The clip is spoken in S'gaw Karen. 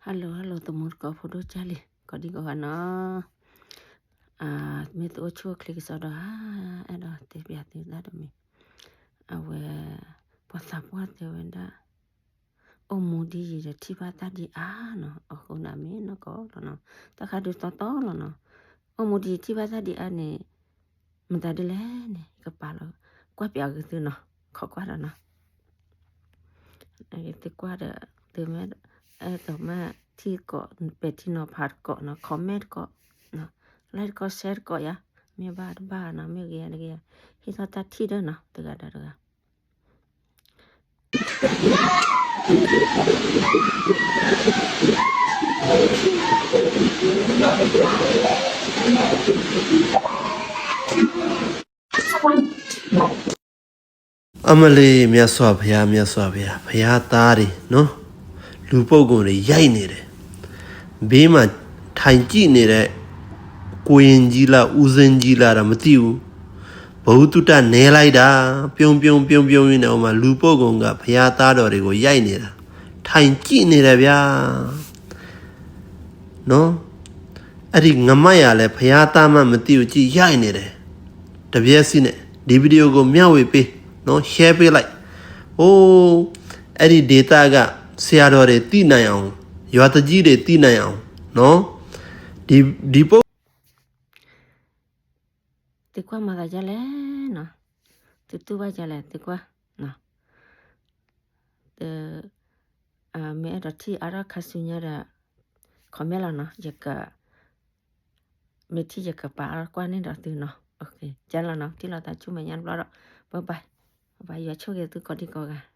hello hello သမူသကိးဖိဒိၣ်ကၢ်လံ ကိးဒံကိးဂၤနီၤ, မ့ၢ်သုအိၣ်ဆူၣ်အိၣ်ချ့ကစီဒီဧါ, အဲၣ်ဒိးတဲပျးသုတၢ်တမံၤ, အဝဲ ပှၤသးပှၢ်တဲဝဲဒၣ် အိၣ်မူဒ်ယံၤဒီးထံၣ်ဘၣ်တၢ်ဒ်အါနီၤ, အဃိန့ၣ်မ့ၢ်နီၢ်ကီၢ်လီၤနီၤ, တၢ်ခါဒုးတီတီလီၤနီၤ, အိၣ်မူဒ်ယံၤထံၣ်ဘၣ်တၢ်ဒ်အါန့ၣ် မတၤဒ်လဲၣ်န့ၣ် ယကပာ်လီၤ ကွၢ်ပၠးဂ့ၤသုနီၤ, ခိးကွၢ်ဒီးနီၤ, သုကွၢ်ဒီး သုမ့ၢ်အဲၣ်ဒိးမ့ၢ်ထံၣ်သကိး ပဲာ်ထံနီၤဖးသကိးနီၤ, comment သကိး, like သကိး share သကိးယၤ, မ့ၢ်ဘၣ်တဘၣ်နီၤ, မ့ၢ်ဂ့ၤယၤတဂ့ၤယၤ, ဟ့ၣ်ထီၣ်တၢ်ထံၣ်ဒီးနီၤ တဂၤဒီးတဂၤ အမလ့ မြတ်စွာဘုရား မြတ်စွာဘုရား ဘုရားသားတွေနော် လူပုဂ္ဂိုလ်တွေ ရိုက်နေတယ် ဘေးမှာ ထိုင်ကြည့်နေတဲ့ ကိုရင်ကြီးလား ဦးဇင်းကြီးလားတော့ မသိဘူး ဘုသူတနဲလိုက်တာ ပြုံးပြုံးပြုံးပြုံးကြီးနဲ့ ဟိုမှာ လူပုဂ္ဂိုလ်က ဘုရားသားတော်တွေကို ရိုက်နေတာ ထိုင်ကြည့်နေတယ်ဗျာ နော် အဲ့ဒီငမိုက်ရလဲ ဘုရားသားမှမသိဘူး ကြည့်ရိုက်နေတယ် တပြဲစီနဲ့ ဒီဗီဒီယိုကိုမျှဝေပေးနော် share ပေးလိုက် အိုး အဲ့ဒီဒေသက ဆရာတော်တွေသိနိုင်အောင် ရွာသူကြီးတွေသိနိုင်အောင်နော် ဒီ ဒီပုဂ္ဂိုလ် သုကွၢ်မၤသးဒ်လဲၣ်နီၤ, သုတူၢ်ဘၣ်ဒ်လဲၣ် သုကွၢ်နီၤ, သု မ့ၢ်အဲၣ်ဒိးထံၣ်အါထီၣ်ခါဆူညါဒီး comment လီၤနီၤ, ယက မ့ၢ်ထံၣ်ယကပာ်အါထီၣ်ကွၢ်န့ၢ်ဒီးသုနီၤ, ကဲလီၤနီၤ, ထံၣ်လိာ်သးဆူမဲာ်ညါတဘျီဒီး bye bye, bye bye, ယွၤဆိၣ်ဂ့ၤသုကိးဒံကိးဂၤ